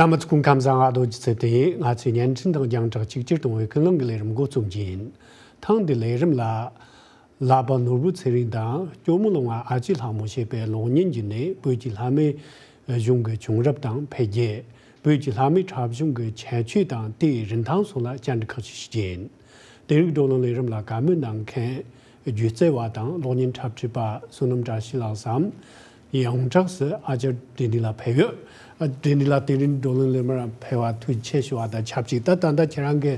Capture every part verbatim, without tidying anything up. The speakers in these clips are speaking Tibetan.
རྣམ་པ་ཚོ་སྐུ་ཁམས་བཟང་། ཨ་རྡོ་རྗེ་ཚེ་བརྟན་ཡིན། ང་ཚོས་བརྙན་འཕྲིན་དང་རྒྱང་བསྒྲགས་གཅིག་གྱུར་གཏོང་བའི་ཀུན་གླེང་གི་ལས་རིམ་འགོ་རྩོམ་གྱི་ཡིན། ཐེངས་འདིའི་ལས་རིམ་ལ། ལག་པ་ནོར་བུ་ཚེ་རིང་དང་སྐྱོར་མོ་ལོང་བ་ཨ་ཅེ་ལྷ་མོ་ཞེས་པའི་གློག་བརྙན་བརྒྱུད་ནས་བོད་ཀྱི་ལྷ་མོའི་གཞུང་གི་བྱུང་རབས་དང་འཕེལ་རྒྱས། བོད་ཀྱི་ལྷ་མོའི་འཁྲབ་གཞུང་གི་ཁྱད་ཆོས་དང་དེའི་རིན་ཐང་སོགས་ལ་བཅར་འདྲི་ཁག་ཅིག་ཞུ་རྒྱུ་ཡིན། དེ་རིང་བགྲོ་གླེང་ལས་རིམ་ལ་བཀའ་མོལ་གནང་མཁན་སྒྱུ་རྩལ་བ་དང་གློག་བརྙན་འཁྲབ་ཁྲིད་པ་བསོད་ནམས་བཀྲ་ཤིས་ལགས་སམ། ཡོངས་གྲགས་སུ་ཨ་ཅེ་བགྲེས་འདྲིས་ལགས་ཕེབས་ཡོད། ཨ། བགྲེས་འདྲིས་ལགས། དེ་རིང་བགྲོ་གླེང་ལས་རིམ་ལ་ཕེབས་པར་ཐུགས་རྗེ་ཆེ་ཞུ་བ་དང་ཆབས་ཅིག་ད་ད་ལྟ་ཁྱེད་རང་གིས་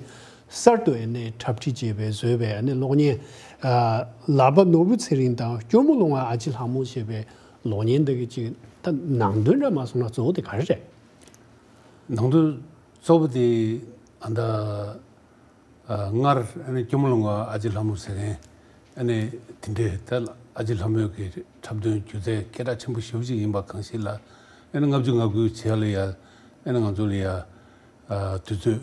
གསར་དུ་ཨ་ནི་འཁྲབ་ཁྲིད་བྱས་པའི་བཟོས་པའི་ཨ་ནི་གློག་བརྙན། ཨ། ལག་པ་ནོར་བུ་ཚེ་རིང་དང་སྐྱོར་མོ་ལོང་བ་ཨ་ཅེ་ལྷ་མོ་ཞེས་པའི་གློག་བརྙན་འདི་གི་ཅིག་ད་ནང་དོན་འདྲ་མ་སོང་ན་གཙོ་བོ་དེ་ག་རེ་རེད། ནང་དོན་གཙོ་བོ་དེ་ཨ་ད། ཨ། སྔར་ཨ་ནི་སྐྱོར་མོ་ལོང་བ་ཨ་ཅེ་ལྷ་མོ་ཟེར་མཁན་ཨ་ནི་དེ་འདྲའི་ད་ཨ་ཅེ་ལྷ་མོའི་གི་འཁྲབ་སྟོན་སྒྱུ་རྩལ་སྐད་གྲགས་ཆེན་པོ་ཞེ་པོ་ཅིག་ཡིན་པ་གང་ཞིག་ལ། ཨ་ནི་ལྔ་བཅུ་ང་དགུའི་རྗེས་ལ་ཡ་ཨ་ནི་ང་ཚོ་ལ་ཡ། ཨ། དུས་ཚོད་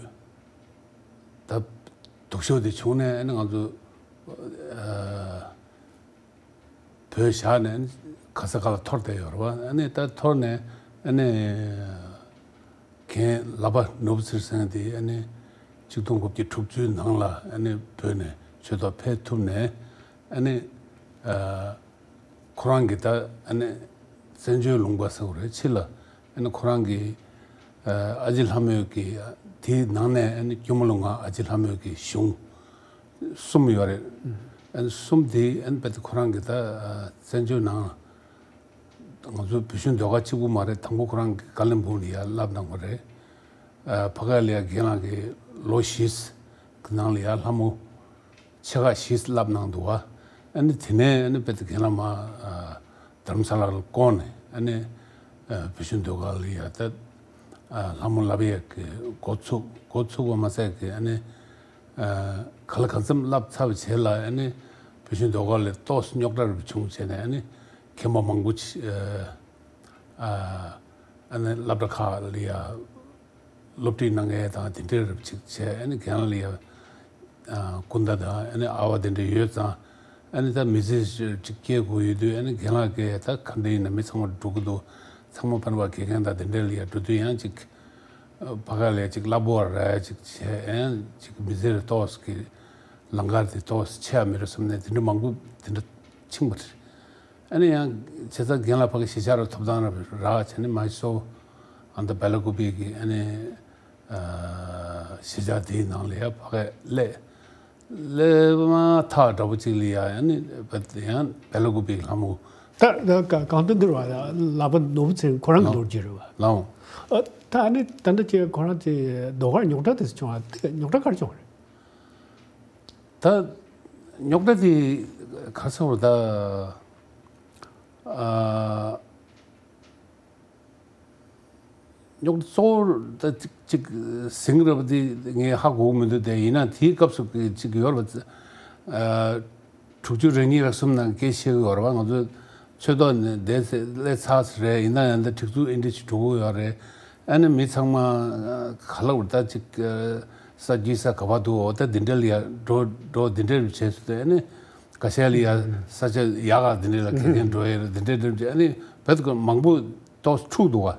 ད་སྡུག་ཤོས་དེ་བྱུང་ནས་ཨ་ནི་ང་ཚོ། ཨ། བོད་བཞག་ནས་ག་ས་ག་ལ་འཐོར་བསྡད་ཡོད་རེད་བ། ཨ་ནི་ད་འཐོར་ནས་ཨ་ནི་རྒན་ལག་པ་ནོར་བུ་ཚེ་རིང་ཟེར་མཁན་དེ་ཨ་ནི་ཆིག་སྟོང་དགུ་བརྒྱ་དྲུག་ཅུའི་ནང་ལ་ཨ་ནི་བོད་ནས་ཆོས་ཐོག་ཕེབས་ཐུབ་ནས་ཨ་ནི། ཨ། ཁོ་རང་གིས་ད་ཨ་ནི་བཙན་བྱོལ་ལུང་པ་ཟེར་བ་རེད། ཕྱི་ལ་ཨ་ནི་ཁོ་རང་གིས། ཨ། ཨ་ཅེ་ལྷ་མོའི་གི་དེའི་ནང་ནས་ཨ་ནི་སྐྱོར་མོ་ལོང་བ་ཨ་ཅེ་ལྷ་མོའི་གི་གཞུང་གསུམ་ཡོད་རེད། ཨ་ནི་གསུམ་དེ་ཨ་ནི་རྦད་དེ་ཁོ་རང་གིས་ད་བཙན་བྱོལ་ནང་ང་ཚོ་བོད་གཞུང་ཟློས་གར་གཅིག་པུ་མ་རེད། དང་པོ་ཁོ་རང་གིས་ཀ་ལོན་སྦུག་ལ་ཡར་བསླབ་གནང་བ་རེད། ཨ། ཕ་གི་ལ་ཡ་རྒན་ལགས་ཀྱིས་ལོ་བཞི་གི་ནང་ལ་ཡ་ལྷ་མོ་ཆེ་ཁག་བཞི་བསླབ་གནང་འདུག་བ། ཨ་ནི་དེ་ནས་ཨ་ནི་རྦད་དེ་རྒན་ལགས་མར། ཨ། རྡ་རམ་ས་ལ་ལ་བསྐོར་ནས་ཨ་ནི། ཨ། བོད་གཞུང་ཟློས་གར་ལ་ཡ་ད། ཨ། ལྷ་མོ་བསླབ་ཡས་ཀྱི་འགོ་ཚུགས། འགོ་ཚུགས་པ་མ་ཟད་ཀྱི་ཨ་ནི། ཨ། ག་ལ་གང་འཚམ་བསླབ་ཚར་བའི་རྗེས་ལ་ཨ་ནི་བོད་གཞུང་ཟློས་གར་ལ་ཏོག་ཙམ་རྙོག་དྲ་རེ་བྱུང་བྱས་ནས་ཨ་ནི་མཁན་པ་མང་པོ་ཅིག། ཨ། ཨ། ཨ་ནི་སློབ་གྲྭ་ཁག་ལ་ཡ་སློབ་ཁྲིད་གནང་མཁན་དང་དེ་འདྲའི་རབ་ཅིག་བྱས། ཨ་ནི་རྒན་ལགས་ལ་ཡ། ཨ། སྐུ་ཟླ་དང་ཨ་ནི་ཨ་བ་དེ་འདྲ་ཡོད་ཙང་། ཨ་ནི་ད་མི་ཚེ་ཅིག་སྐྱེལ་དགོས་ཡོད་དུས་ཨ་ནི་རྒན་ལགས་ཀྱིས་ད་ག་འདྲ་ཡིན་ན་མི་ཚང་མ་འགྲོ་གི་འདུག་ཚང་མ་ཕན་པ་དགེ་རྒན་དང་དེ་འདྲ་ལ་ཡ་འགྲོ་དུས་ཡང་ཅིག། ཨ། ཕ་གི་ལ་ཡ་ཅིག་གླ་པོ་ར་ཅིག་བྱས། ཨ། ཅིག་མི་ཚེ་རེ་ཏོག་ཙམ་གྱི་ལང་ཀར་དེ་ཏོག་ཙམ་ཆེ་ཡ་མེད་རེད་བསམ་ནས་དེ་འདྲ་མང་པོ་དེ་འདྲ་ཕྱིན་པ་རེད། ཨ་ནི་ཡང་བྱས་ཙང་རྒན་ལགས་ཕ་གི་གཞིས་ཆགས་རུ་ཐོབ་ཐང་རག་བྱས་ནས་མ་སོ་ཨ་ད་སྦེ་ལ་ཀུ་པེ་གི་ཨ་ནི། ཨ། གཞིས་ཆགས་དེའི་ནང་ལ་ཡ་ཕ་གི་སླེབས། སླེབས་མ་ཐག་འདྲ་པོ་ཅིག་ལ་ཡ་ཨ་ནི་ཡང་སྦེ་ལ་ཀུ་པེ་གི་ལྷ་མོ། ད་ད་ག་གང་ལྟར་འདིར་བ་ལག་པ་ནོར་བུ་ཚེ་རིང་ཁོ་རང་གི་ལོ་རྒྱུས་རེད་བ། ལགས་འོང་། ཨ། ད་ཨ་ནི་ད་ལྟ་ཁྱེད་ཁོ་རང་ཚོའི་ཟློས་གར་རྙོག་དྲ་དེ་ཚོ་བྱུང་བ་དེ་རྙོག་དྲ་ག་རེ་བྱུང་བ་རེད། ད་རྙོག་དྲ་དེ་ག་རེ་ཟེར་བ་རེད་ད། ཨ། རྙོག་དྲ་གཙོ་བོ་ད་ཅིག་ཅིག་ཟིང་རབ་དེ་ངས་ཧ་གོ་གི་མི་འདུག་དེ་ཡིན་ན་དེའི་སྐབས་སུ་ཅིག་ཡོད་རེད་པ། ཨ། དྲུག་ཅུ་རེ་གཉིས་རེ་གསུམ་ནང་སྐད་ཆ་བཤད་གི་ཡོད་རེད་པ། ང་ཚོ་ཆོས་ཐོག་ནས་བསྡད་ཚེ་སླེབས་ཚར་ཟེར་རེད། ཡིན་ན་ཡང་ད་སྒྲིག་འཛུགས་ཨེ་འདྲ་ཞིག་འགྲོ་གི་ཡོད་རེད། ཨ་ནི་མི་ཚང་མ་ག་ལ་བར་ད་ཅིག་ས་རྒྱུས་ས་ག་པར་འདུག་འོ་ད་འདི་འདྲ་ལ་ཡ་འགྲོ་འགྲོ་འདི་འདྲ་བྱས་སོང་། ཨ་ནི་ཁ་ཤས་ལ་ཡ་ས་ཆ་ཡག་ག་འདི་འདྲ་ལ་ཁེ་ཁེ་འགྲོ་ཡ་རེད། འདི་འདྲ་འདྲ་བྱས་ཨ་ནི་བེད་ཀ་མང་པོ་ཏོག་འཁྲུག་འདུག་བ།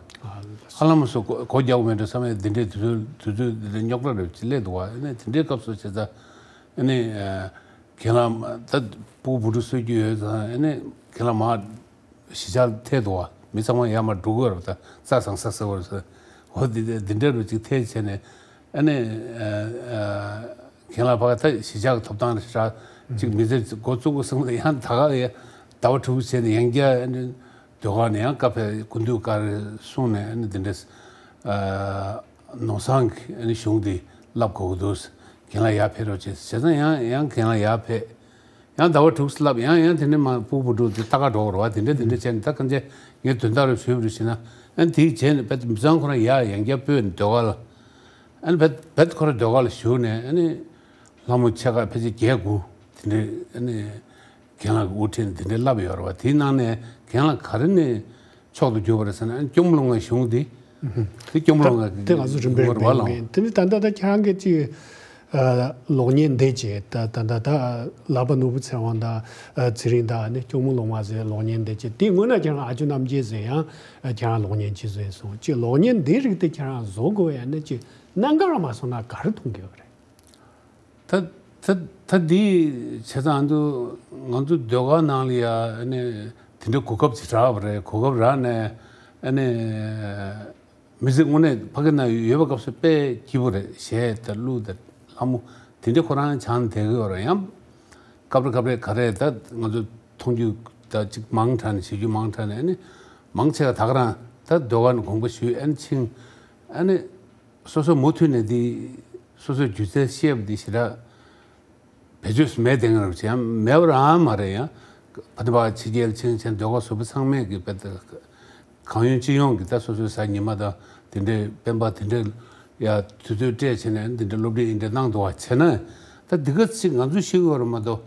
ཧ་ལམ་སུ་གོ་གོ་རྒྱག་མེད་འགྲོ་བསམ་ཡ་འདི་འདྲའི་དུས་ཚོད་དུས་ཚོད་འདི་འདྲའི་རྙོག་དྲ་རེ་ཅིག་སླེབས་འདུག་བ། ཨ་ནི་དེ་འདྲའི་སྐབས་སུ་བྱས་ཙང་ཨ་ནི། རྒན་ལགས་ད་སྤུ་གུ་བུ་ཕྲུག་གསོ་རྒྱུ་ཡོད་ཙང་ཨ་ནི་རྒན་ལགས་མར་གཞིས་ཆགས་ཐད་དུ་བ། མི་ཚང་མ་ཡར་མར་འགྲོ་གི་ཡོད་རེད། ད་རྩྭ་ཟ་ས་ཟེར་བ་རེད་ཟེར། འོ་འདི་འདི་འདྲ་རུ་ཅིག་ཐད་བྱས་ནས་ཨ་ནི། རྒན་ལགས་ཕ་གི་ད་གཞིས་ཆགས་ཀྱི་ཐོབ་ཐང་རེད་ཤག་ཅིག་མི་ཚེ་འགོ་བཙུགས་དགོས་བསམ་ཡང་ད་ག་ཡ་ཟླ་བ་དྲུག་བྱས་ནས་ཡང་བསྐྱར་ཨ་ནི། ཟློས་གར་ནས་ཡང་ཀ་ཕེ་ཀུན་འདུས་ཀ་རེ་གསུངས་ནས་ཨ་ནི་འདི་འདྲས། ཨ། ནོར་བཟང་གི་ཨ་ནི་གཞུང་འདི་བསླབ་དགོས་ཀྱི་འདུག་རྒན་ལགས་ཡར་ཕེབས་རོགས་བྱེད། བྱས་ཙང་ཡང་ཡང་རྒན་ལགས་ཡར་ཕེབས། ཡང་ཟླ་བ་དྲུག་བསླབ། ཡང་ཡང་དེ་ནས་མ་སྤུ་གུ་བུ་ཕྲུག་དེ་ལྟ་ག་འགྲོ་དགོས་རེད་བ། དེ་འདྲས་དེ་འདྲས་བྱས་ནས་ད་གང་ཅི་ངས་དོན་དག་རེ་ཞུས་པ་རེད་ཟེར་ན། ཨ་ནི་དེའི་རྗེས་ནས་དཔེ་མི་ཚང་ཁོ་རང་ཡར་ཡང་བསྐྱར་སྤོས་ནས་ཟློས་གར་ལ། ཨ་ནི་བེད་བེད་ཁོ་རང་ཟློས་གར་ལ་ཞུགས་ནས་ཨ་ནི་ལྷ་མོ་ཆེ་ཁག་ཕལ་ཆེར་བརྒྱད་དགུ་དེ་འདྲས་ཨ་ནི། རྒན་ལགས་ཀྱི་དབུ་ཁྲིད་ནས་དེ་འདྲའི་བསླབས་ཡོད་རེད་བ། དེའི་ནང་ནས་རྒན་ལགས་ག་རེ་ནས་མཆོག་ཏུ་གྱུར་པ་རེད་ཟེར་ན། སྐྱོར་མོ་ལོང་བའི་གཞུང་འདི། དེ་སྐྱོར་མོ་ལོང་བའི་དེ་ང་ཚོ་རིམ་པས་རིམ་པས་ལ། ཡིན། དེ་ནི་ད་ལྟ་ད་ཁྱེད་རང་གིས་ཅིག་ ཨ། གློག་བརྙན་འདི་བྱས། ད་ད་ད་ད་ལག་པ་ནོར་བུ་ཚེ་དབང་དང་། ཨ། ཚེ་རིང་དང་ནི་སྐྱོར་མོ་ལོང་བ་ཟེར། གློག་བརྙན་འདི་བྱས། དེ་སྔོན་ན་ཁྱེད་རང་ཨ་ཇོ་རྣམ་རྒྱལ་ཟེར་ཡང་ཁྱེད་རང་གློག་བརྙན་ཅིག་བཟོས་སོང་། ཅིག་གློག་བརྙན་འདི་རིགས་དེ་ཁྱེད་རང་བཟོ་དགོས་ཡ་ནི་ཅིག་གནད་འགག་ར་མ་སོང་ན་ག་རེ་མཐོང་གི་ཡོད་རེད། ད་ད་ད་འདི་བྱས་ཙང་། ང་ཚོ་ང་ཚོ་ཟློས་གར་ནང་ལ་ཡ་ཨ་ནི་དེ་འདྲའི་གོ་སྐབས་ཅིག་རག་པ་རེད། གོ་སྐབས་རག་ནས་ཨ་ནི། མི་ཚེ་དངོས་གནས་ཕ་གི་ན་ཡོད་པའི་སྐབས་སུ་དཔེ་སྐྱིད་པོ་རེད། གཞས་དང་གླུ་དང་ལྷ་མོ་དེ་འདྲ་ཁོ་རང་སྦྱངས་བསྡད་ཀྱི་ཡོད་རེད། ཡང་སྐབས་རེ་སྐབས་རེ་ག་རེ་ད་ང་ཚོ་མཐོང་རྒྱུ་ད་ཅིག་མང་དྲགས་ནས། བྱེད་རྒྱུ་མང་དྲགས་ནས། ཨ་ནི་མང་ཆེ་བ་ད་ག་རང་ད་ཟློས་གར་ནས་དགོངས་པ་ཞུས། ཨ་ནི་ཕྱིན། ཨ་ནི་སོ་སོ་མུ་མཐུད་ནས་འདི་སོ་སོའི་སྒྱུ་རྩལ་ཤེས་པ་འདི་ཞེ་དྲག་བེད་སྤྱོད་མེད་དེ་ང་རང་ཡང་མེད་པ་རང་མ་རེད། ཡང་ཕ་དེ་བ་ཕྱི་རྒྱལ་ཕྱིན་ཕྱིན་ཟློས་གར་བཟོ་བ་ཚང་མས་ཀྱི་དཔེ་ད་གང་ཡོང་ཅི་ཡོང་གི་ད་སོ་སོའི་གཟའ་ཉི་མ་དང་དེ་འདྲའི་སྤེན་པ་དེ་འདྲའི་ཡ་དུས་ཚོད་སྤྲད་བྱས་ནས་འདི་འདྲའི་སློབ་ཁྲིད་འདི་འདྲ་གནང་འདུག་བ། བྱས་ན་ད་འདི་ག་ཅིག་ང་ཚོས་ཤེས་ཀྱི་ཡོད་རེད་མ་གཏོགས།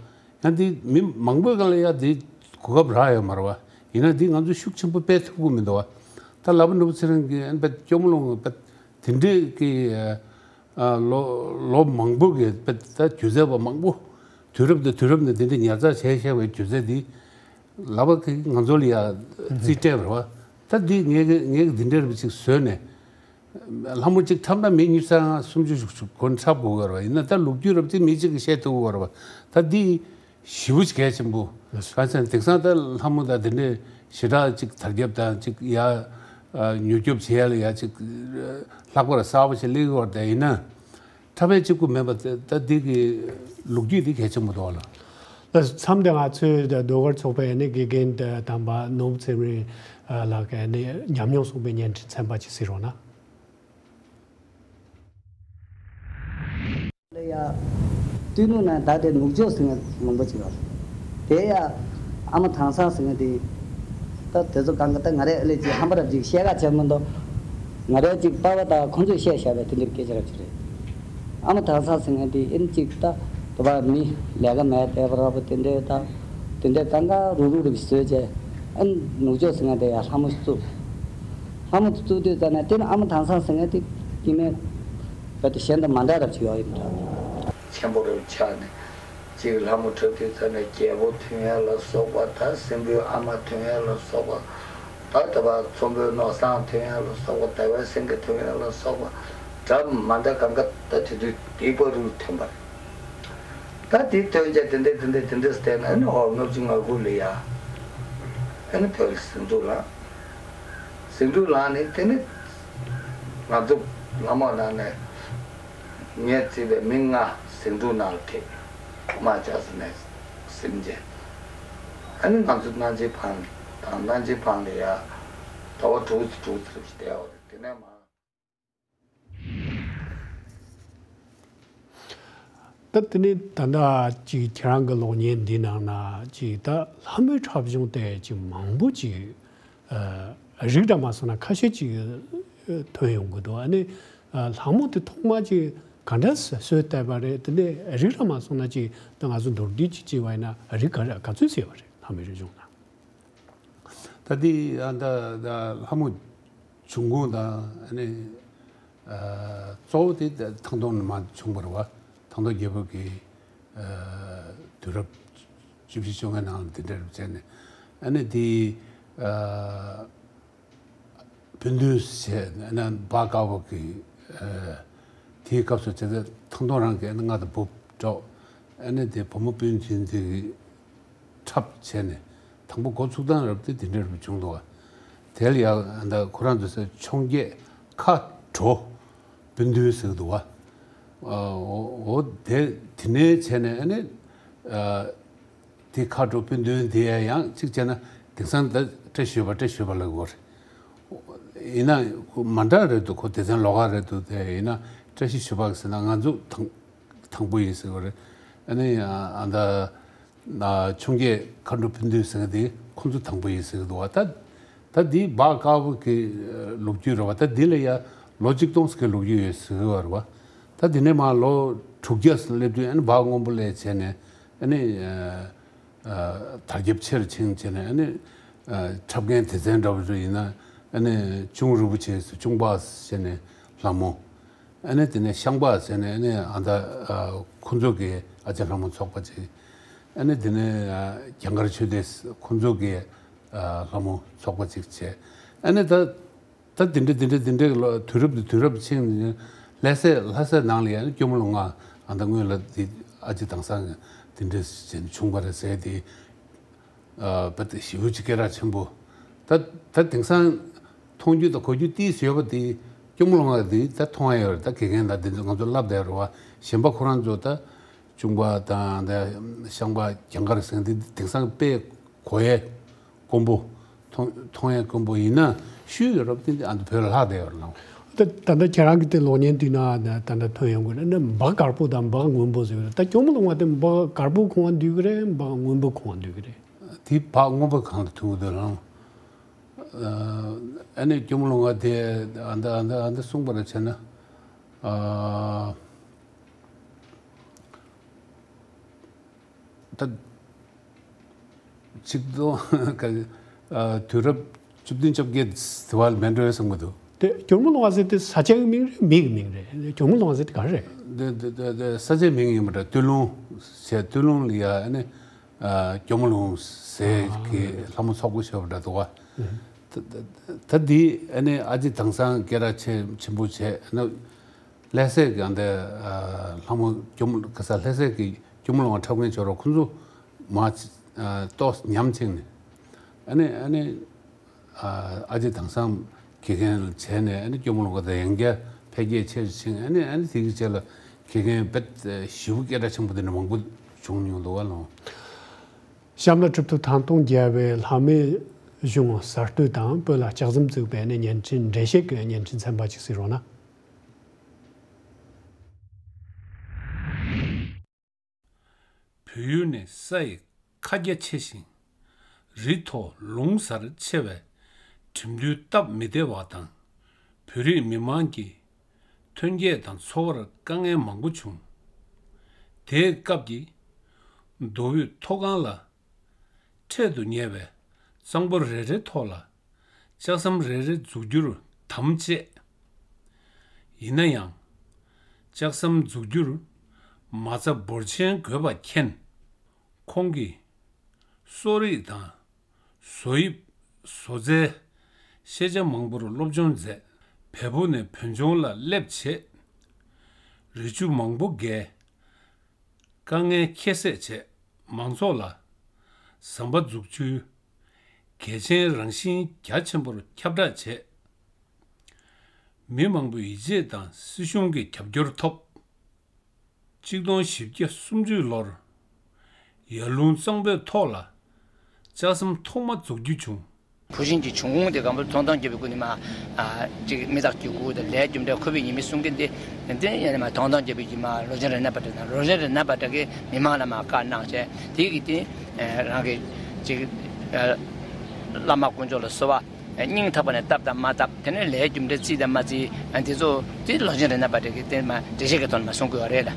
ཡང་འདི་མི་མང་པོའི་སྒང་ལ་ཡ་འདི་གོ་སྐབས་རག་ཡོད་མ་རེད་བ། ཡིན་ན་འདི་ང་ཚོས་ཤུགས་ཆེན་པོ་སྤེལ་ཐུབ་ཀྱི་མི་འདུག་བ། ད་ལག་པ་ནོར་བུ་ཚེ་རིང་གིས་ཨན་པད་སྐྱོར་མོ་ལོང་པད་དེ་འདྲའི་གི། ཨ། ལོ་ལོ་མང་པོ་གི་དཔེ་ད་སྒྱུ་རྩལ་པ་མང་པོ་དུས་རབས་དང་དུས་རབས་ནས་དེ་འདྲ་ཉར་ཚགས་བྱས་བཞག་པའི་སྒྱུ་རྩལ་འདི་ལག་པ་གིས་ང་ཚོ་ལ་ཡ་རྩིས་སྤྲད་པ་རེད་བ། ད་འདི་ངས་ངས་འདི་འདྲ་རེ་ཅིག་བཟོས་ནས་ལྷ་མོ་གཅིག་འཁྲབ་ན་མི་ཉི་ཤུ་རྩ་ལྔ་སུམ་ཅུ་ཞིག་ཞིག་སྒོ་ནས་འཁྲབ་དགོས་ཀྱི་རེད་བ། ཡིན་ན་ད་ལོ་རྒྱུས་རེ་ཅིག་མི་གཅིག་གིས་བཤད་ཐུབ་ཀྱི་རེད་བ། ད་འདི་ཞེ་པོ་གལ་ཆེན་པོ། གང་ཟེར་ན་དེང་སང་ད་ལྷ་མོ་དང་དེ་འདྲའི་ཞེ་དྲག་ཅིག་དར་ཁྱབ་དང་ཅིག་ཡ། ཨ། མྱུར་སྐྱོབ་བྱེད་ཡ་ལ་ཡ་ཅིག་ལྷག་པར་གསར་པ་ཞིག་སླེབས་ཀྱི་ཡོད་རེད། ད་ཡིན་ན་འཁྲབ་པ་གཅིག་པུ་མེད་པ་དེ་ད་འདི་གི་ལོ་རྒྱུས་འདི་གལ་ཆེན་པོ་འདུག་ལ། ད་མཚམས་འདི་ང་ཚོའི་ཟློས་གར་ཚོགས་པའི་ནི་དགེ་རྒན་དམ་པ་ནོར་བུ་ཚེ་རིང་ལགས་ཀྱི་ནི་ཉམས་མྱོང་གསུངས་པའི་བརྙན་འཕྲིན་ཚན་པ་ཅིག་གཟིགས་རོགས་གནང་། ལ་ཡ། སྟོད་ལུང་ན་ད་དེ་ནུབ་ཕྱོགས་ཟེར་མཁན་མང་པོ་ཅིག་ཡོད་རེད། དེ་ཡ། ཨ་མ་དྭངས་གཙང་ཟེར་མཁན་དེ། ད་དེ་ཚོ་གང་ག་ད་ང་རས་ཨ་ལས་ཅིག་ཧམ་པ་ར་ཅིག་བཤད་ག་བྱས་མི་འདུག་ང་རས་ཅིག་པ་ཕ་དང་ཁོང་ཚོས་བཤད་བཞག་པའི་དེ་འདྲའི་སྐད་ཆ་ར་ཅིག་རེད། ཨ་མ་དྭངས་གཙང་ཟེར་མཁན་དེ་ཨིན་ཅིག་ད་དེ་བ་མི་ལས་ཀ་མེད་བསྡད་པ་ར་བ་དེ་འདྲའི་ད། དེ་འདྲའི་གང་ག་རུག་རུག་རེ་བཟོས་བྱས། ཨ་ནི་ནུབ་ཕྱོགས་ཟེར་མཁན་དེ་ཡ་ལྷ་མོ་བཙུགས། ལྷ་མོ་བཙུགས་དུས་ཙ་ན་དེ་ནི་ཨ་མ་དྭངས་གཙང་ཟེར་མཁན་དེ་སྐྱེ་དམན། རྦད་དེ་གཞན་དང་མ་འདྲ་རབས་ཅིག་ཡོད་ཡིན་འདྲ། ཆེན་པོ་རུ་ཆགས་ནས། གཅིག་ལྷ་མོ་འཁྲབ་དུས་ཙ་ནས་རྒྱལ་པོ་ཐོན་ཡ་ལ་སོགས་པ། ད་སྲིན་པོའི་ཨ་མ་ཐོན་ཡ་ལ་སོགས་པ། ད་ལྟ་བ་ཚོང་དཔོན་ནོར་བཟང་ཐོན་ཡ་ལ་སོགས་པ། ཟླ་བའི་སེང་གེ་ཐོན་ཡ་ལ་སོགས་པ། འདྲ་མ་འདྲ་གང་ག་ད་དེ་དུས་དེ་པ་རུ་ཐོན་པ་རེད། ད་དེ་ཐོན་རྗེས་དེ་འདྲས་དེ་འདྲས་དེ་འདྲས་བལྟས་ན། ཨ་ནི་ཧོ་ལྔ་བཅུ་ང་དགུ་ལ་ཡ། ཨ་ནི་བོད་ལ་ཟིང་འཁྲུག་ལངས། ཟིང་འཁྲུག་ལངས་ནས་དེ་ནི་ང་ཚོ་ལྷ་མོ་ནང་ནས་ངས་བརྩིས་པའི་མི་ལྔ་ཟིང་འཁྲུག་ནང་ལ་ཐེབས། རྨ་བྱ་ཟེར་ནས་སེམས་ཅན། ཨ་ནི་ང་ཚོ་གནང་ཆེན་ཕང་དང་གནང་ཆེན་ཕང་ལ་ཡ་ཟླ་བ་དྲུག་ཙམ་དྲུག་ཙམ་བསྡད་ཡོད་རེད། དེ་ནས་མ། ད་དེ་ནས་ད་ལྟ་ཅིག་ཁྱེད་རང་གི་གློག་བརྙན་འདི་ནང་ན་ཅིག་ད་ལྷ་མོའི་འཁྲབ་གཞུང་དེ་ཅིག་མང་པོ་ཅིག་ཨ། རིགས་འདྲ་མ་སོང་ན་ཁ་ཤས་ཅིག་ཨ། ཐོན་ཡོང་གི་འདུག་ཨ་ནི་ཨ། ལྷ་མོ་དེ་ཐོག་མ་ཅིག་ག་འདྲ་བཟོས་བསྡད་པ་རེད། དེ་ནས་རིགས་འདྲ་མ་སོང་ན་ཅིག་ད་ང་ཚོ་མདོར་བསྡུས་ཅིག་བྱས་པ་ཡིན་ན་རིགས་ག་རེ་ག་ཚོད་ཟེར་བ་རེད། ལྷ་མོའི་རིག་གཞུང་ན། ད་འདི་ཨ། ད་ད་ལྷ་མོ་བྱུང་ཁུངས་དང་། ཨ་ནི་ཨ། གཙོ་བོ་དེ་ཐང་སྟོང་ནས་མར་བྱུང་བ་རེད་བ། ཐང་སྟོང་རྒྱལ་པོ་གི་ཨ། དུས་རབས་བཅུ་བཞི་བཅོ་ལྔའི་ནང་ལ་དེ་འདྲ་རེད་བྱས་ནས། ཨ་ནི་དེ་ཨ། སྤུན་བདུན་ཟེར་ནས་སྦག་དཀར་པོ་གི། ཨ། དེའི་སྐབས་སུ་བྱས་ཙང་ཐང་སྟོང་རང་གི་ཨ་ནི་མངའ་དང་བུ་གྲོགས། ཨ་ནི་དེ་བུ་མོ་སྤུན་བདུན་དེ་གི་འཁྲབ་བྱས་ནས་དང་པོ་འགོ་ཚུགས་སྟངས་རབ་དེ་དེ་འདྲ་རུ་བྱུང་འདུག་བ། དེ་ལ་ཡང་ད་ཁོ་རང་ཚོས་འཕྱོངས་རྒྱས་མཁའ་འགྲོ་སྤུན་བདུན་ཟེར་གི་འདུག་བ། ཨ། འོ་འོ་དེ་དེ་ནས་བྱས་ནས་ཨ་ནི། ཨ། དེ་མཁའ་འགྲོ་སྤུན་བདུན་དེ་ཡང་གཅིག་བྱས་ན་དེང་སང་ད་བཀྲ་ཤིས་བདེ་པ་བཀྲ་ཤིས་བདེ་པ་ལབ་དགོས་རེད། ཡིན་ན་ཁོ་མ་འདྲ་རེད་འདུག་ཁོ་སྡེ་ཚན་ལོགས་ཀ་རེད་འདུག་དེ་ཡིན་ན་བཀྲ་ཤིས་བདེ་པ་ཟེར་ན་ང་ཚོ་དང་དང་པོ་ཡིན་ཟེར་བ་རེད། ཨ་ནི་ཨ་ད་འཕྱོངས་རྒྱས་མཁའ་འགྲོ་སྤུན་བདུན་ཟེར་མཁན་དེ་ཁོ་ཚོ་དང་པོ་ཡིན་ཟེར་གི་འདུག་བ། ད་ད་འདི་སྦག་དཀར་པོ་གི་ལོ་རྒྱུས་རེད་བ། ད་འདི་ལ་ཡ་ལོ་གཅིག་སྟོང་ཙམ་གྱི་ལོ་རྒྱུས་ཡོད་ཟེར་གི་བ་རེད་བ། ད་འདི་ནས་མར་ལོ་དྲུག་བརྒྱ་ཙམ་སླེབས་དུས་ཨ་ནི་སྦག་སྔོན་པོ་ལས་བྱས་ནས་ཨ་ནི་ཨ་ཨ་དར་ཁྱབ་ཆེ་རུ་ཕྱིན་བྱས་ནས་ཨ་ནི་ཨ་འཁྲབ་མཁན་སྡེ་ཚན་འདྲ་པོ་ཚོ་ཡིན་ན་ཨ་ནི་གཅུང་རིན་པོ་ཆེ་ཟེར་གཅུང་པ་ཟེར་ནས་ལྷ་མོ། ཨ་ནི་དེ་ནས་ཤངས་པ་ཟེར་ནས་ཨ་ནི་ཨ་ད་ཨ་ཁོང་ཚོ་གི་ཨ་ཅག་ལྷ་མོ་ཚོགས་པ་ཅིག་ཨ་ནི་དེ་ནས་ཨ་རྒྱ་མཁར་ཆོས་སྡེ་ཁོང་ཚོ་གི་ཨ་ལྷ་མོ་ཚོགས་པ་ཅིག་བྱས། ཨ་ནི་ད་ད་དེ་འདྲ་དེ་འདྲ་དེ་འདྲ་ལ་དུས་རབས་དེ་དུས་རབས་ཕྱིན་ནས་ལྷ་སའི་ལྷ་སའི་ནང་ལ་ཡང་སྐྱོར་མོ་ལོ་ང་ཨ་ད་སྔོན་ལ་དེ་ཨ་ཅེ་དེང་སང་དེ་འདྲ་བྱས་ནས་བྱུང་བ་རེད་ཟེར་ཏེ། ཨ་བ་དེ་ཞེ་པོ་ཅིག་སྐད་གྲགས་ཆེན་པོ། ད་ད་དེང་སང་མཐོང་རྒྱུ་དང་གོ་རྒྱུ་ཏིས་ཡོད་པ་དེ་སྐྱོར་མོ་ལོ་ང་དེ་ད་མཐོང་ཡ་ཡོད་རེད། ད་དགེ་རྒན་དང་དེ་ཚོ་ང་ཚོ་བསླབ་བསྡད་རེད་བ། གཞན་པ་ཁོ་རང་ཚོ་ད་གཅུང་པ་དང་ད་ཤངས་པ་རྒྱ་མཁར་ཟེར་དེ་དེང་སང་དཔེ་གོ་ཡས། དཀོན་པོ། མཐོང་མཐོང་ཡས་དཀོན་པོ་ཡིན་ན་ཤུལ་ཡོད་རབས་དེ་འདི་ཨ་འདི་བོད་ལ་ལྷག་བསྡད་ཡོད་རེད་ལགས། ད་ད་ལྟ་ཁྱེད་རང་གི་དེ་གློག་བརྙན་བསྡུས་ན་ད་ད་ལྟ་ཐོན་ཡོང་གི་རེད། ན་འབག་དཀར་པོ་དང་འབག་སྔོན་པོ་ཟེར་གི་རེད། ད་སྐྱོར་མོ་ལོ་ང་དེ་འབག་དཀར་པོ་ཁོ་ན་བསྡུས་གི་རེད། འབག་སྔོན་པོ་ཁོ་ན་བསྡུས་གི་རེད། དེ་འབག་སྔོན་པོ་གང་ལ་ཐུག་གི་འདུག་ལགས། ཨ་ནི་སྐྱོར་མོ་ལོ་ང་དེ་ཨ་འདི་ཨ་འདི་ཨ་འདི་གསུངས་པ་རེད་བྱས་ན། ཨ། ད་ཆིག་སྟོང་ག་ཨ་དུས་རབས་བཅུ་བདུན་བཅོ་བརྒྱད་དེ་བར་མེད་འགྲོ་ཡོད་བསམ་གི་འདུག། དེ་སྐྱོར་མོ་ལོ་ང་ཟེར་དེ་ས་ཆའི་མིང་རེད། མི་གི་མིང་རེད། སྐྱོར་མོ་ལོ་ང་ཟེར་དེ་ག་རེ་རེད། དེ་དེ་དེ་དེ་ས་ཆའི་མིང་ཡིན་པ་འདྲ། སྟོད་ལུང་བྱས། སྟོད་ལུང་ལ་ཡ་ཨ་ནི་ཨ་སྐྱོར་མོ་ལུང་ཟེར་གི་ལྷ་མོ་ཚོགས་པ་ཞེས་པ་འདྲ་འདུག་བ། ད་ད་ད་འདི་ཨ་ནི་ཨ་ཅེ་དེང་སང་སྐད་གྲགས་ཆེ་ཆེན་པོ་བྱས་ཨ་ནི། ལྷ་སའི་གི་ཨ་འདི་ཨ་ལྷ་མོ་སྐྱོར་མོ་ག་ས་ལྷ་སའི་གི་སྐྱོར་མོ་ལོ་ང་འཁྲབ་མཁན་ཅོག་རོ་ཁོང་ཚོ་མ་ཨ་ཏོག་ཉམས་ཆེན་ནས་ཨ་ནི་ཨ་ནི་ཨ་ཨ་ཅེ་དེང་སང་དགེ་རྒན་བྱས་ནས་ཨ་ནི་སྐྱོར་མོ་ལོ་ང་དང་ཡང་བསྐྱར་འཕེལ་རྒྱས་ཆེ་ཕྱིན། ཨ་ནི་ཨ་ནི་དེ་གི་རྗེས་ལ་དགེ་རྒན་དཔེ་ཞེ་པོ་སྐད་གྲགས་ཆེན་པོ་དེ་འདྲ་མང་པོ་བྱུང་མྱོང་འདུག་བ་ལགས། གཤམ་ལ་གྲུབ་ཐོབ་ཐང་སྟོང་རྒྱལ་བའི་ལྷ་མོའི་གཞུང་གསར་གཏོད་དང་བོད་ལ་ལྕགས་ཟམ་བཙུགས་པའི་ནས་བརྙན་འཕྲིན་འགྲེལ་བཤད་ཀྱི་བརྙན་འཕྲིན་ཚན་པ་ཅིག་གཟིགས་རོགས་གནང་། བོད་ཡུལ་ནི་ས་ཡི་ཁ་རྒྱ་ཆེ་ཞིང་། རི་མཐོ་ལུང་གཟར་ཆེ་བས་འགྲིམ་འགྲུལ་སྟབས་མི་བདེ་བ་དང་། བོད་རིགས་མི་མང་གི་ཐོན་སྐྱེད་དང་འཚོ་བར་དཀའ་ངལ་མང་པོ་བྱུང་། དེའི་སྐབས་ཀྱི་མདོ་དབུས་མཐོ་སྒང་ལ་འཕྲེད་དུ་ཉེ་བའི་གཙང་པོ་རེ་རེའི་ཐོག་ལ་ལྕགས་ཟམ་རེ་རེ་འཛུགས་རྒྱུར་དམ་བཅས། ཡིན་ན་ཡང་། ལྕགས་ཟམ་འཛུགས་རྒྱུར་མ་རྩ་འབོར་ཆེན་དགོས་པ་མཁྱེན། ཁོང་གིས་གསོ་རིག་དང་བཟོ་དབྱིབས་བཟོ་རྩལ་ཤེས་བྱ་མང་པོར་སློབ་སྦྱོང་མཛད། བལ་པོ་ནས་བོད་ལྗོངས་ལ་སླེབས་བྱས། རི་ཆུ་མང་པོ་བརྒལ། དཀའ་ངལ་ཁྱད་བསད་བྱས། མང་ཚོགས་ལ་ཟམ་པ་འཛུགས་རྒྱུའི་གལ་ཆེན་རང་བཞིན་རྒྱ་ཆེན་པོར་ཁྱབ་བསྒྲགས་བྱས། མི་མང་པོས་ཡིད་ཆེས་དང་སྲིད་གཞུང་གི་རྒྱབ་སྐྱོར་ཐོབ། གཅིག་སྟོང་བཞི་བརྒྱ་སུམ་ཅུ་ལོར་ཡར་ཀླུང་གཙང་པོའི་ཐོག་ལ་ལྕགས་ཟམ་ཐོག་མ་འཛུགས་རྒྱུ་བྱུང་། བུ་ཆེན་གྱི་བྱུང་ཁུངས་དེ་སྒང་པོ་ཐོང་ཐང་རྒྱལ་པོའི་སྐུ་ནི་མ་ཨ་ཅིག་མི་རྟག་གི་སྐུ་དང་ལས་རྒྱུ་འབྲས་ཁོ་པའི་ཉི་མའི་གསུང་མཁན་དེ་དེ་ཡང་ནི་མ་ཐོང་ཐང་རྒྱལ་པོའི་ཉི་མ་ལོ་ཆེན་རཏྣ་པ་ཏྲ་དང་ལོ་ཆེན་རཏྣ་པ་ཏྲ་གིས་མི་མང་ལ་མ་བཀའ་གནང་བྱས་དེ་གི་དེ་རང་གི་ཅིག་བླ་མ་དཀོན་མཆོག་ལ་གསོལ་བ། སྙིང་ཐག་པ་ནས་བཏབ་དང་མ་བཏབ། དེ་ནས་ལས་རྒྱུ་འབྲས་བརྩིས་དང་མ་བརྩིས། དེ་ཚོ་དེ་ལོ་ཆེན་རཏྣ་པ་ཏྲ་གིས་དེ་མ་འགྲེལ་བཤད་ཀྱི་ཐོག་ནས་མ་གསུང་དགོས་པ་རེད་ལ།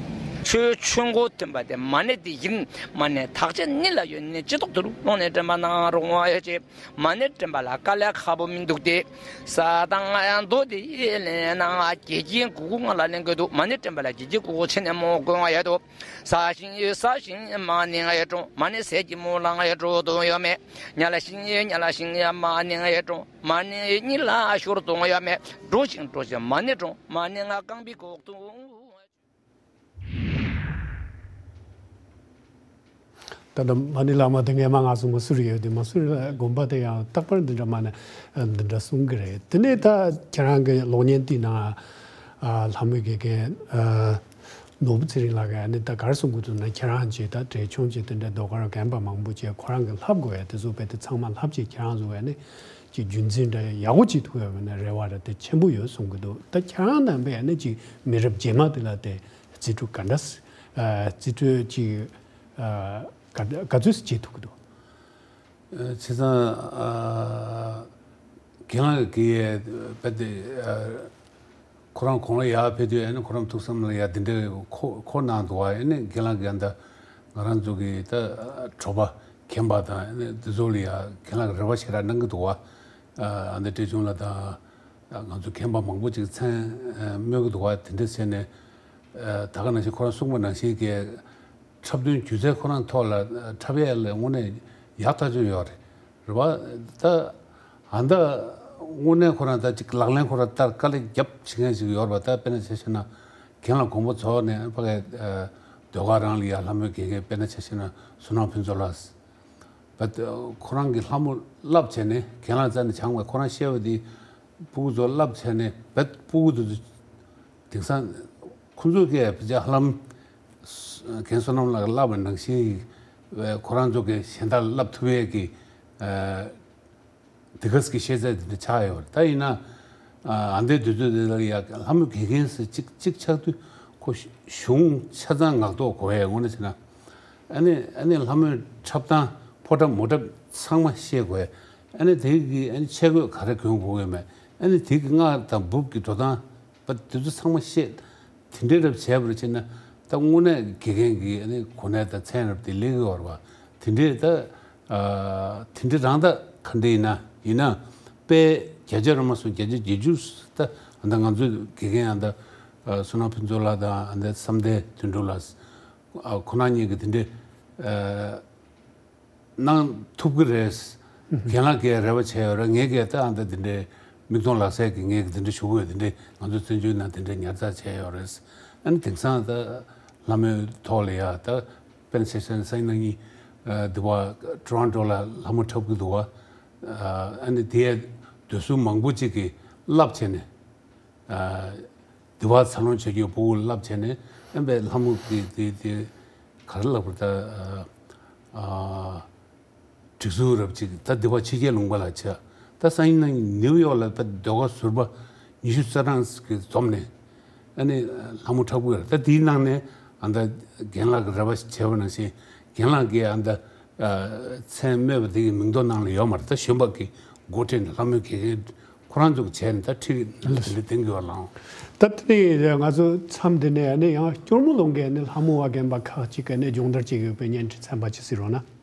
ཆོས་ཆོས་མགོ་ཐོན་པ་དེ་མ་ཎི་དེ་ཡིན། མ་ཎི་དག་བྱེད་ནི་ལ་ཡོད་ནི་ཅི་ཐོག་ཏུ་རུ་ལོང་ནས་དྲན་པ་ན་རུང་བ་ཡོད་ཅེས། མ་ཎི་དྲན་པ་ལ་དཀའ་ལས་ཁག་པོ་མི་འདུག་སྟེ། ས་དང་ཡང་མདོ་དེ་ལེན་ན་དགེ་རྒན་དགུ་དགུ་ང་ལ་ལེན་དགོས་འདུག། མ་ཎི་དྲན་པ་ལ་དགེ་རྒན་དགུ་དགུ་ཆེ་ནས་མོ་དགོས་པ་ཡོད་དོ། ས་ཞིང་ས་ཞིང་མ་ཎི་ང་ཡོད་འགྲོ། མ་ཎི་ཟས་ཀྱི་མོ་ལ་ང་ཡོད་འགྲོ་དོན་ཡོད་མེད། ཉ་ལ་ཤིང་ཉ་ལ་ཤིང་ཡ་མ་ཎི་ང་ཡོད་འགྲོ། མ་ཎི་གཉིད་ལ་ཤོར་དོན་ཡོད་མེད། འགྲོ་ཞིང་འགྲོ་ཞིང་མ་ཎི་འགྲོ། མ་ཎི་ང་རྐང་པའི་གོག་ཏུ། ད་ལྟ་མ་ཎི་བླ་མ་དེ་ངས་མ་ང་སོང་མ་སུ་རེད་ཡོད་དེ་མ་སུ་རེད་ལ་དགོན་པ་དེ་ཡང་རྟག་པར་འདི་འདྲ་མ་ཎི་འདི་འདྲ་གསུང་གི་རེད། དེ་ནས་ད་ཁྱེད་རང་གི་གློག་བརྙན་དེའི་ནང་ཨ་ལྷ་མོའི་དགེ་རྒན་ཨ་ནོར་བུ་ཚེ་རིང་ལགས་ཀྱིས་ཨ་ནི་ད་ག་རེ་གསུང་གི་འདུག་ན། ཁྱེད་རང་ཅིག་ད་འབྲས་ཆུང་ཅིག་དེ་འདྲའི་ཟློས་གར་རྒན་པ་མང་པོ་ཅིག་ཁོ་རང་གིས་ལྷབ་དགོས་ཡ་དེ་ཚོ་བས་དེ་ཚང་མ་ལྷབ་ཅིག་ཁྱེད་རང་ཚོ་བས་ནི་ཅིག་རྒྱུན་འཛིན་འདྲ་ཡག་པོ་ཅིག་ཐུབ་ཡ་བས་ན་རེ་བ་རེ་དེ་ཆེན་པོ་ཡོད་གསུང་གི་འདུག། ད་ཁྱེད་རང་རྣམ་པས་ཨ་ནི་ཅིག་མི་རབས་རྗེས་མ་དེ་ལ་དེ་རྩིས་སྤྲོད་ག་འདྲ་ཨ་རྩིས་སྤྲོད་ཅིག་ཨ་ག་ག་ཚོད་བྱེད་ཐུབ་ཀྱི་འདུག། བྱས་ཙང་ཨ་རྒན་ལགས་ཀྱིས་དཔེ་དེ་ཨ་ཁོ་རང་གོང་ལ་ཡར་ཕེབས་དུས་ཨ་ནི་ཁོ་རང་ཐུགས་བསམ་ལ་ཡ་དེ་འདྲའི་འཁོར་འཁོར་གནང་འདུག་བ། ཨ་ནི་རྒན་ལགས་ཀྱིས་ཨ་ད་ང་རང་ཚོ་གི་ད་གྲོགས་པ་མཁན་པ་དང་ཨ་ནི་དེ་ཚོ་ལ་ཡ་རྒན་ལགས་ཀྱིས་རེ་བ་ཞེ་དྲག་གནང་གི་འདུག་བ། ཨ་ནི་འབྲས་ཆུང་ལགས་དང་ ང་ཚོ་རྒན་པ་མང་པོ་ཅིག་མཚན་སྨོས་ཀྱི་འདུག་བ། དེ་འདྲ་བྱས་ནས་ད་ག་ནང་བཞིན་ཁོ་རང་གསུངས་པ་ནང་བཞིན་གྱི་འཁྲབ་སྟོན་སྒྱུ་རྩལ་ཁོ་རང་ཐོག་ལ་འཁྲབ་ཡས་ལ་དངོས་གནས་ཡག་ཐག་ཆོད་ཡོད་རེད། རེད་བ། ད་ཨ་ད་དངོས་གནས་ཁོ་རང་ད་ཅིག་ལག་ལེན་ཁོ་རང་ལྟར་དཀའ་ལས་རྒྱབ་བྱེད་མཁན་ཞིག་ཡོད་རེད་བ། ད་དཔེར་ན་ཆ་བཞག་ན་རྒན་ལགས་དགོངས་པ་རྫོགས་ནས་ཕ་གི་ཟློས་གར་རང་ལ་ཡ་ལྷ་མོའི་དགེ་རྒན། དཔེར་ན་ཆ་བཞག་ན་བསོད་ནམས་ཕུན་ཚོགས་ལགས། བ་ཁོ་རང་གི་ལྷ་མོ་བསླབ་བྱས་ནས་རྒན་ལགས་རྩ་ནས་སྦྱངས་པ། ཁོ་རང་བཤད་པ་དེ་སྤུ་གུ་ཚོ་བསླབ་བྱས་ནས་བེད་སྤུ་གུ་དེ་ཚོ་དེང་སང་ཁོ་ཚོ་གིས་བྱས་ཧ་ལམ་རྒན་བསོད་ནམས་ལགས་བསླབ་པ་ནང་བཞིན་ཁོ་རང་ཚོ་གི་གཞན་དག་བསླབ་ཐུབ་ཡས་ཀྱི་དེ་ག་ཟིག་གི་ཤེས་ཚད་དེ་འདྲ་ཆགས་ཡོད་རེད། ད་ཡིན་ན་ཨ་འདའི་དུས་ཚོད་དེ་ལ་ཡ་ལྷ་མོ་དགེ་རྒན་ཟེར་གཅིག་གཅིག་ཆགས་དུས་ཁོ་གཞུང་ཆ་ཚང་ངག་ཐོག་གོ་ཡས། དངོས་གནས་བྱས་ན་ཨ་ནི་ཨ་ནི་ལྷ་མོའི་འཁྲབ་སྟངས་ཕོ་འཁྲབ་མོ་འཁྲབ་ཚང་མ་ཤེས་དགོས་ཡས། ཨ་ནི་དེ་གི་ཨ་ནི་ཆས་གོས་ག་རེ་གོན་དགོས་ཀྱི་མེད། ཨ་ནི་དེ་གི་སྔགས་དང་འབུབ་ཀྱི་འགྲོ་སྟངས་པ་དེ་ཚོ་ཚང་མ་ཤེས། དེ་འདྲའི་རབ་བྱས་པར་བྱས་ན་ད་དངོས་གནས་དགེ་རྒན་གྱི་ཨ་ནི་གོ་གནས་དང་མཚན་རབ་དེ་ལེགས་ཡོད་རེད་བ། དེ་འདྲའི་ད་ཨ་དེ་འདྲའི་རང་ད་ག་འདྲ་ཡིན་ན་ཡིན་ན་དཔེ་བརྒྱ་ཆ་ར་མ་སོང་བརྒྱ་ཆ་བརྒྱད་ཅུ་ད་ཨ་ད་ང་ཚོའི་དགེ་རྒན་ཨ་ད་བསོད་ནམས་ཕུན་ཚོགས་ལགས་དང་ཨ་ད་བསམ་གཏན་དོན་གྲུབ་ལགས། ཨ་ཁོ་རང་གཉིས་ཀྱིས་དེ་འདྲའི་ཨ་གནང་ཐུབ་ཀྱི་རེད། རྒན་ལགས་ཀྱིས་རེ་བ་བྱས་ཡོད་རེད། ངས་ཀྱིས་ད་ཨ་ད་དེ་འདྲའི་མིག་མཐོང་ལག་ཟད་ཀྱིས་ངས་ཀྱིས་དེ་འདྲ་ཞུ་གི་ཡོད། དེ་འདྲའི་ང་ཚོ་བཙན་བྱོལ་ནང་དེ་འདྲའི་ཉར་ཚགས་བྱས་ཡོད་རེད། ཨ་ནི་དེང་སང་ད་ལྷ་མོའི་ཐོག་ལ་ཡ་ད་དཔེར་ན་ཆ་བཞག་ན་སང་ཉིན་གནངས་ཉིན་ཨ་འདི་བ་ཊོ་རོན་ཊོ་ལ་ལྷ་མོ་འཁྲབ་ཀྱི་འདུག་བ། ཨ་ནི་དེའི་སྡེ་ཟུར་མང་པོ་ཅིག་གིས་བསླབ་བྱས་ནས། ཨ་དེ་བ་འཚར་ལོངས་བྱ་རྒྱུའི་ཕྲུ་གུ་བསླབ་བྱས་ནས་ཨ་པའི་ལྷ་མོ་དེ་དེ་དེ་ག་རེ་ལབ་དགོས་རེད་ད། ཨ་སྒྲིག་འཛུགས་རབ་ཅིག་ད་དེ་བ་ཕྱི་རྒྱལ་ལུང་པ་ལ་བྱས། ད་སང་ཉིན་གནངས་ཉིན་ནིའུ་ཡོག་ལ་ཨ་པའི་ཟློས་གར་ཟུར་པ་ཉི་ཤུ་རྩ་གྲངས་ཀྱིས་འཛོམས་ནས་ཨ་ནི་ལྷ་མོ་འཁྲབ་ཀྱི་ཡོད་རེད། ད་དེའི་ནང་ནས་ཨ་ད་རྒན་ལགས་ཀྱིས་རེ་བ་བྱས་པ་ནང་བཞིན་རྒན་ལགས་ཀྱིས་ཨ་ད། མཚན་སྨོས་པ་དེ་གི་མིང་ཐོ་ནང་ལ་ཡོད་མ་རེད། ད་གཞོན་པ་གི་འགོ་ཁྲིད་ནས་ལྷ་མོའི་དགེ་རྒན་ཁོ་རང་ཚོ་གི་བྱས་ནས་ད་ཁྲིད་ཀྱི་དེ་འདྲ་གཏན་འཁེལ་བ་ལངས། ད་དེ་ནས་ང་ཚོ་མཚམས་འདི་ནས་ཨ་ནི་ཡང་སྐྱོར་མོ་ལུང་གི་ཨ་ནི་ལྷ་མོ་བ་རྒན་པ་ཁག་ཅིག་གི་ཨ་ནི་སྦྱོང་བརྡར་བྱེད་ཀྱི་ཡོད་པའི་བརྙན་འཕྲིན་ཚན་པ་ཅིག་གཟིགས་རོགས་གནང་།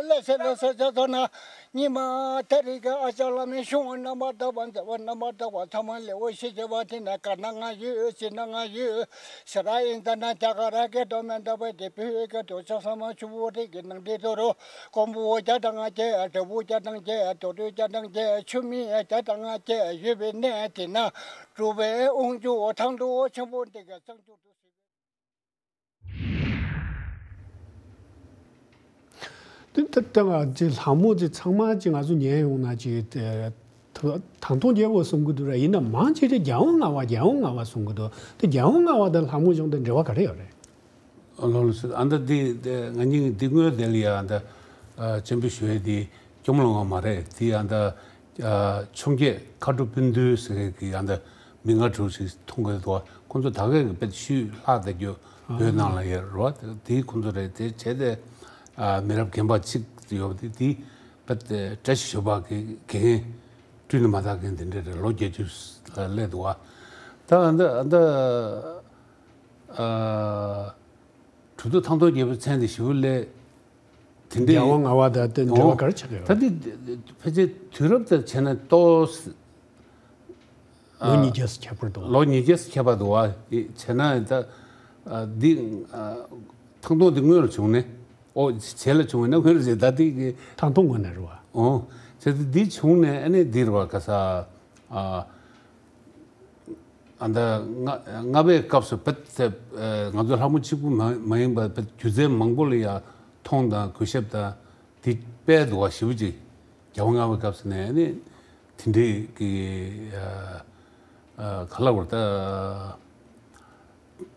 ལེ་ཤ་ལེ་ཤ་ཆ་ཚོ་ན། ཉི་མ་དེ་རིང་གི་ཨ་ཅག་བླ་མའི་གཞུང་རྣམ་པར་དག་པ་མཛད་པ་རྣམ་པར་དག་པ་ཐ་མ་ལེའུ་བཞི་བཅུ་པ་དེ་ན་ག་ན་ང་ཡོད་ཅི་ན་ང་ཡོད། ཤ་ར་ཨིན་ཙ་ན་རྒྱ་གར་སྐད་ཐོག་མེ་འདབ་པ་དེ་བོད་སྐད་དུ་ཆ་ས་མ་ཆུ་བོ་རིགས་ཀྱི་ནང་དེ་དོ་རུ་ཀོང་བུ་བརྒྱ་དང་ལྔ་བརྒྱ་དྲིལ་བུ་བརྒྱ་དང་བརྒྱད་དོ་དོ་བརྒྱ་དང་བརྒྱད་ཆུ་མིག་བརྒྱ་དང་ལྔ་བརྒྱ་ཡོད་པའི་གནས་དེ་ན་གྲུབ་པའི་དབང་ཕྱུག་ཐང་སྟོང་ཆེན་པོ་འདི་ག་གཙང་ཆུ་དུ། དེ་ལྟ་ང་ཅི་ལྷ་མོ་དེ་ཚང་མ་ཅི་ང་ཚོ་ཉན་ཡོང་ན་ཅི་དེ་ད་དང་ཐོག་རྒྱལ་པོ་གསུང་གི་འདུག་ར། ཡིན་ན་མང་ཆེ་དེ་རྒྱལ་དབང་ལྔ་པ་རྒྱལ་དབང་ལྔ་པ་གསུང་གི་འདུག་དེ་རྒྱལ་དབང་ལྔ་པ་དང་ལྷ་མོ་གཞུང་དེ་འབྲེལ་བ་ག་རེ་ཡོད་རེད། ལགས་ལགས་སོ། ཨ་ད་འདི་ང་གཉིས་འདི་དངོས་དེ་ལ་ཡ་ཨ་ད་སྤྱན་འབུལ་ཞུ་ཡས་དེ་སྐྱོར་མོ་ལུང་པ་མ་རེད། དེ་ཨ་ད་འཕྱོངས་རྒྱས་མཁའ་འགྲོ་སྤུན་བདུན་ཟེར་མཁན་གྱི་ཨ་ད་མི་ལྔ་དྲུག་ཅིག་མཐོང་གི་འདུག་ཁོང་ཚོ་ད་གས་ཀྱི་དཔེ་ཤུལ་ལྷག་བསྡད་རྒྱུ་བོད་ནང་ལ་ཡོད་རེད་བ། དེ་ཁོང་ཚོ་རེད། དེ་བྱས་ཏེ་མི་རབས་རྒན་པ་གཅིག་ཡོད་པ་དེ་དེ་དཔེ་བཀྲ་ཤིས་ཞོལ་པ་གི་འགན་སྤྲུལ་ནས་མ་དག་མཁན་དེ་འདྲ་རེད། ལོ་བརྒྱད་ཅུ་ལ་སླེབས་འདུག་བ། ད་ཨ་ད་ཨ་ད། ཨ་གྲུབ་ཐོབ་ཐང་སྟོང་རྒྱལ་པོའི་མཚན་དེ་ཞེ་པོ་ལས་དེ་འདྲའི་རྒྱལ་དབང་ལྔ་པ་དང་དེ་འབྲེལ་བ་ག་རེ་ཆགས་ཀྱི་ཡོད་རེད། ད་དེ་ཕལ་ཆེར་དུས་རབས་དང་བྱས་ན་ཏོག་ཙམ་ ལོ་ཉིས་བརྒྱ་ཙམ་ཁྱད་པར་འདུག་བ། ལོ་ཉིས་བརྒྱ་ཙམ་ཁྱད་པར་འདུག་བ། བྱས་ན་ད་ཨ་འདི་ཨ་ཐང་སྟོང་འདི་སྔོན་ལ་བྱུང་ནས། ཨོ་བྱས་ལ་བྱུང་བས་ན་སྔོན་ལ་བྱས། ད་འདི་གི་ཐང་སྟོང་སྔོན་ནས་རེད་བ། ཨོ་བྱས་ཏེ་འདི་བྱུང་ནས་ཨ་ནི་འདི་རེད་བ། ག་ས་ཨ་ཨ་ད་ལྔ་ལྔ་པའི་སྐབས་སུ་བེད་ཚེ་ཨ་ང་ཚོ་ལྷ་མོ་གཅིག་པུ་མ་མ་ཡིན་པར་བེད་སྒྱུ་རྩལ་མང་པོ་ལ་ཡ་མཐོང་དང་གུས་ཞབས་དང་དེ་དཔེ་འདུག་བ། ཞེ་པོ་ཅིག་རྒྱལ་བ་ལྔ་པའི་སྐབས་སུ་ནས་ཨ་ནི་དེ་འདྲའི་གི་ཨ་ཨ་ག་ལ་བར་ད།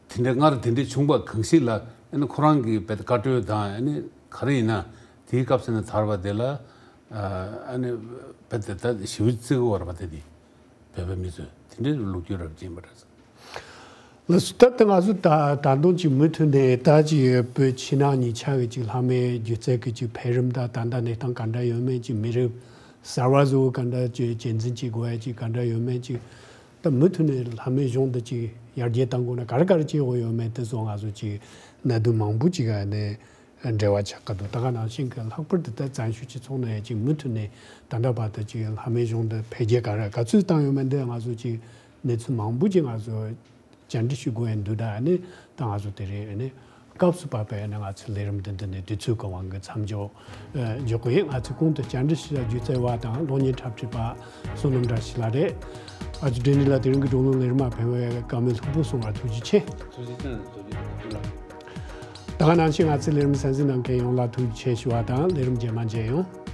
དེ་འདྲའི་སྔར་དེ་འདྲའི་བྱུང་བ་གང་ཞིག་ལ་ཨ་ནི་ཁོ་རང་གི་བེད་བཀའ་འཁྲོལ་དང་ཨ་ནི་ག་རེ་ཡིན་ན་དེའི་སྐབས་སུ་ནས་དར་བ་དེ་ལ་ཨ་ནི་བེད་དེ་ད་ཞེ་པོ་བརྩི་གི་ཡོད་རེད་པ། དེ་དེ་བོད་པའི་མི་ཚོས་དེ་འདྲའི་ལོ་རྒྱུས་རབ་ཅིག་ཡིན་པ་རེད། ལགས་སོ། ད་ལྟ་ང་ཚོ་ད་ད་དུང་ཅིག་མུ་མཐུད་ནས་ད་ཅིག་བོད་ཕྱི་ནང་གཉིས་ཆ་གི་ཅིག་ལྷ་མོའི་སྒྱུ་རྩལ་གྱི་ཅིག་འཕེལ་རིམ་དང་ད་ལྟ་གནས་སྟངས་ག་འདྲ་ཡོད་མེད། ཅིག་མི་རབས་གསར་བ་ཚོ་ག་འདྲ་ཅིག་གཅེས་འཛིན་བྱེད་དགོས་ཡ་ཅིག་ག་འདྲ་ཡོད་མེད། ཅིག་ད་མུ་མཐུད་ནས་ལྷ་མོའི་གཞུང་འདི་ཅིག་ཡར་རྒྱས་གཏང་དགོས་ན་ག་རེ་ག་རེ་བྱེད་དགོས་ཡོད་མེད་དེ་ཚོ་ང་ཚོ་ཅིག་གནད་དོན་མང་པོ་ཅིག་ཨ་ནི་འབྲེལ་བ་ཆགས་ཀྱི་འདུག་ད་ག་ནང་བཞིན་གྱི་ལྷག་པར་དུ་ད་བཙན་བྱོལ་སྤྱི་ཚོགས་ནང་ཡང་ཅིག་མུ་མཐུད་ནས་ད་ལྟ་བར་དུ་ཅིག་ལྷ་མོའི་གཞུང་འདི་འཕེལ་རྒྱས་ག་རེ་ག་ཚོད་བཏང་ཡོད་མེད་འདི་ང་ཚོ་ཅིག་གནས་ཚུལ་མང་པོ་ཅིག་ང་ཚོ་བཅར་འདྲི་ཞུ་དགོས་ཡ་འདུག་ད་ཨ་ནི་ད་ང་ཚོ་དེ་རིང་ཨ་ནི་སྐབས་སུ་བབས་པའི་ཨ་ནི་ང་ཚོའི་ལས་རིམ་འདི་འདི་ནས་དུས་ཚོད་ཀྱི་དབང་གིས་མཚམས་འཇོག་ཨ་འཇོག་གི་ཡིན། ང་ཚོའི་གོང་དུ་བཅར་འདྲི་ཞུ་ཡ་སྒྱུ་རྩལ་བ་དང་གློག་བརྙན་འཁྲབ་ཁྲིད་པ་བསོད་ནམས་བཀྲ་ཤིས་ལགས་རེད། ཨ་ཅོ་ཌེ་ནི་ལགས་དེ་རིང་གི་བགྲོ་གླེང་ལས་རིམ་མ་ཕེབས་པའི་བཀའ་མོལ་ལྷུག་པོ་གསུང་བར་ཐུགས་རྗེ་ཆེ། ཐུགས་རྗེ་ཆེ། ཐུགས་རྗེ་ཆེ་ལགས། ད་ག་ནང་བཞིན་ང་ཚོའི་ལས་རིམ་གསན་གཟིགས་གནང་མཁན་ཡོངས་ལ་ཐུགས་རྗེ་ཆེ་ཞུ་བ་དང་ལས་རིམ་རྗེས་མ་མཇལ་ཡོང་།